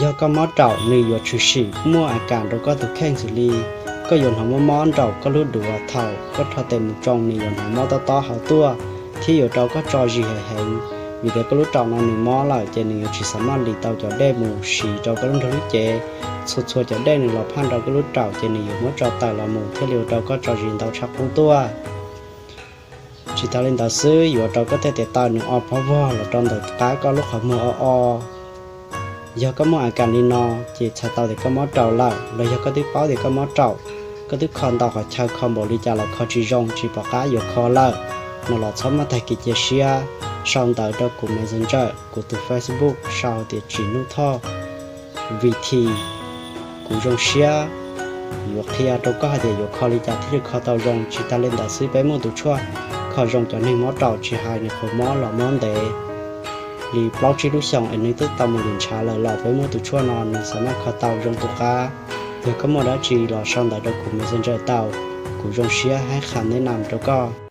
Yog koj mob raum nws yuav tshwm sim muaj a kas rau koj tus kheej xws li koj yuav hnov mob mob nraum koj lub duav, thaum koj rho tes mus tsoo nws yuav hnov mob tob tob hauv tuaj, thiab yuav rau koj tso zis heev heev. Vim tias koj lub raum no nws mob lawm ces nws yuav tsis xav maj lis tau cov dej mus siv rau koj lub nroog lub cev. Txhua txhua cov dej nws los phaj rau koj lub raum ces nws yuav muab tso tawm los mus thiaj li ua rau koj tso zis ntau tshaj qub tuaj. Tsis tas li ntawd xwb, yuav rau koj tej tes taw nws o pob vog los rau ntawm qab koj lub qhov muag o o. Yog koj muaj a kas li no ces txhais tau tias koj mob raum lawm, los yog koj twb paub tias koj mob raum, koj twb kho ntau qhov chaw, kho npaum li cas los kho tsis zoo, tsis pom qab yuav kho lawm no los txhob maj tag kev cia siab. Sau ntawv rau kuv Messenger, kuv tus Facebook sau tias Tsim Nuj Thoj V T. Kuv zoo siab yuav qhia rau koj hais tias yuav kho li cas thiaj li kho tau zoo. Tsis tas li ntawd xwb, peb muaj tus tshuaj kho zoo cov neeg mob raum tsis hais nws qhov mob los mob ntev li plaub tsib lub xyoos es nws twb tau mus lwm ntshav lawm los peb muaj tus tshuaj no nws xav maj kho tau zoo tus qab. Yog koj muaj dab tsi los sau ntawv rau kuv Messenger tau, kuv zoo siab hais qhia neb nam rau koj.